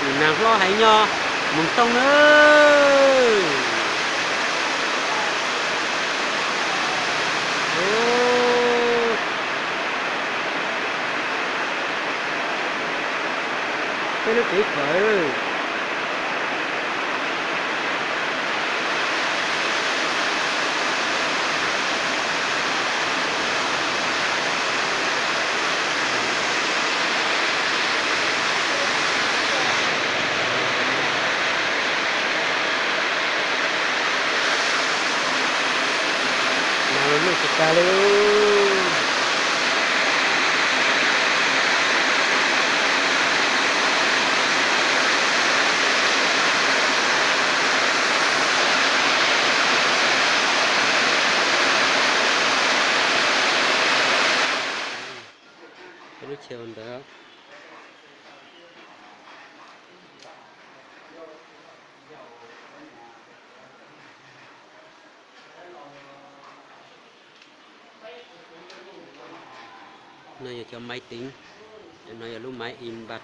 Tus nas hlob hais nyob Moos Tooj na. Peb lub tsev kawm. Nas los luj tsis tag li. Peb lub chaw ua ntawd. No yog cov maiv teev, no yog lub maiv inpat.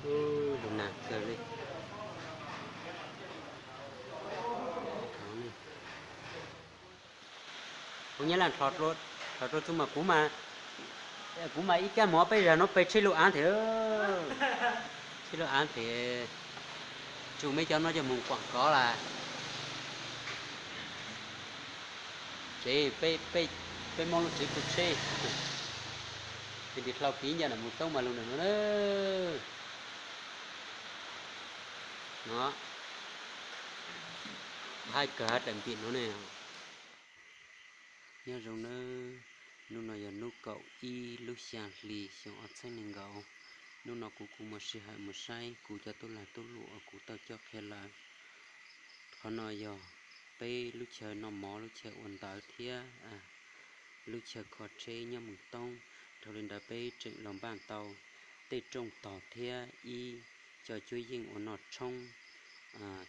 Ub, lug nas kawg li. Hauv Nyab Laj thov rua txug mas kuv, kuv mas ib kab mus ob peb zag no peb tsheb lug av thiab. Tsheb lug av thiab, tsuj meb cov no coj mus quam kov las. Tsev, peb muab lub tsev pub tsheb. Ces nti dlau kiv ncaj nram Moos Toob mas lug ntawm no na. No, hais kawg hais daim npim no ne. Nyob zoo nawb, hnub no yog hnub kaum ib lub xya hli xyoo ob txhiab nees nkaum. Hnub no kuv kuj muaj sij hawm mus saib kuv cov tub lag tub luam uas kuv tau coj qhia lawm. Qhov no yog peb lub chaw noj mov, lub chaw ua ntawv thiab lub chaw kho tsheb nyob Moos Toob. Dhau li ntawd peb tseem los npaj tau tej rooj tog thiab ib co cuab yeej ua noj tshoob.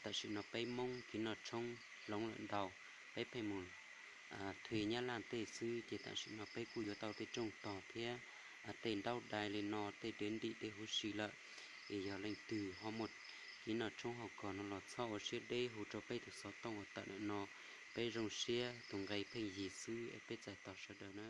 Tam sim no peb Moob kev noj tshoob hloov lawm ntau, peb pheej mus thim Nyab Laj tej xwb, ces tam sim no peb kuj yuav tau tej rooj tog thiab tej ntaub dai li no, tej dev ntim tej huv si lawm. Es yog leej twg ho muaj kev noj tshoob hauv kog no los txhob ua siab deb, hu rau peb tus xov tooj uas tawm ntawm no, peb zoo siab tus nqe pheej yig xwb es peb txais tos sawv daws na.